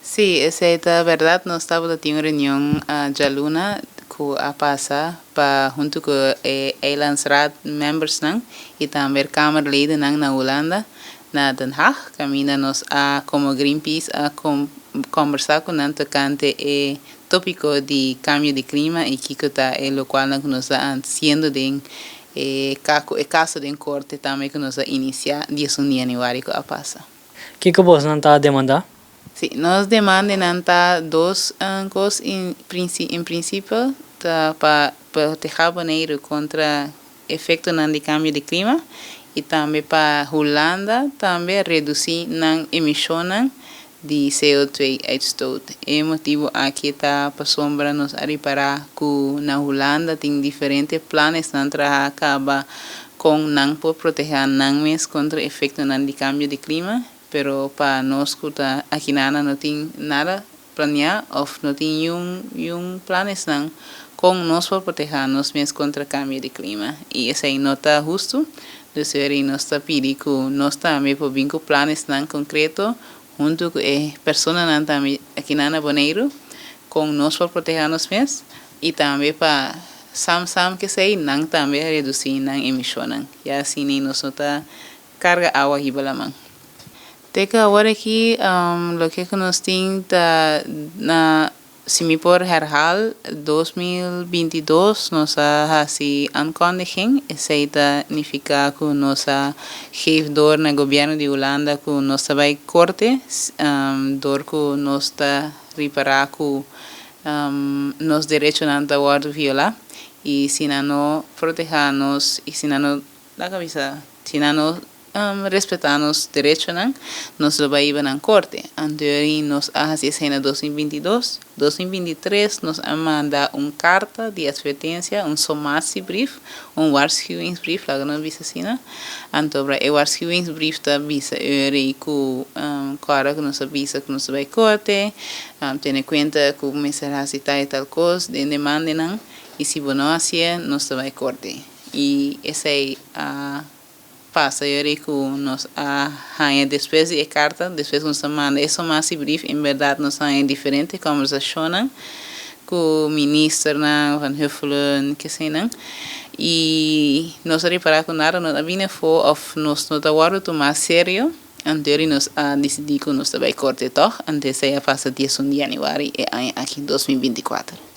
Sí, esei ta bèrdat. Nos tabatin un reunion djaluna ku a pasa pa huntu ku e Eilandsraad members nan i tambe Kamerleden nan na Hulanda, na Den Haag. Kaminda nos a komo Greenpeace a kombersá ku nan tokante e tópiko di kambio di klima i kiko ta e lokual ku nos ta hasiendo den e kaso den korte tambe ku nos a inisiá 11 di yanüari ku a pasa. Kiko boso ta demandá? Sí, nos demanda ta dos kos en prinsipio, ta pa protehá Boneiru kontra efektonan di kambio di klima i tambe pa Hulanda tambe redusí nan emishon di CO2 uitstoot. E motibu aki ta pasombra nos a ripará ku na Hulanda tin diferente plannan traha kaba kon nan por protehá nan mes kontra efektonan di kambio di klima, pero pa nos ku ta aki no tin nada planeá òf no tin un plannan kon nos por protehá nos mes kontra kambio di klima. I esei no ta hustu, dus nos ta pidi ku nos tambe por bin ku plannan konkreto huntu ku e personanan tambe aki na Boneiru kon nos por protehá nos mes i tambe pa sam sam ku esei nan tambe redusí nan emishon. I asina nos no ta karga awa riba laman. Te ku awor aki, loke nos tin ta na, si mi por herhaal, 2022 nos a hasi aankondiging. Esei ta nifiká ku nos a geef door na gobièrnu di Hulanda ku nos ta bai korte, door ku nos ta ripará ku nos derechonan ta wòrdu violá i si nan no protehá nos i si nan no laga bisa, si nan no respetá nos derechonan, nos lo bai na korte. Anto nos a hasi esei na 2022. 2023 nos a manda un karta di atvertensia, un sommatiebrief, un waarschuwingsbrief, laga nos bisa asina. Anto e waarschuwingsbrief ta bisa ku kòrda ku nos a bisa ku nos bai korte, tene kuenta ku mester hasi tal i tal kos, den demandanan, i si bo no hasi, nos bai korte. I esei a pasa ku nos a haña despues di e karta, despues nos a manda e sommatiebrief, en bèrdat nos a haña diferente kombersashon ku ministernan, Van Huffelen, ke sei nan, i nos a ripará ku nada no a bini afó òf nos no ta wòrdu tumá serio, anto nos a disidí ku nos ta bai korte tòg, anto esei a pasa 11 di yanüari e aña aki 2024.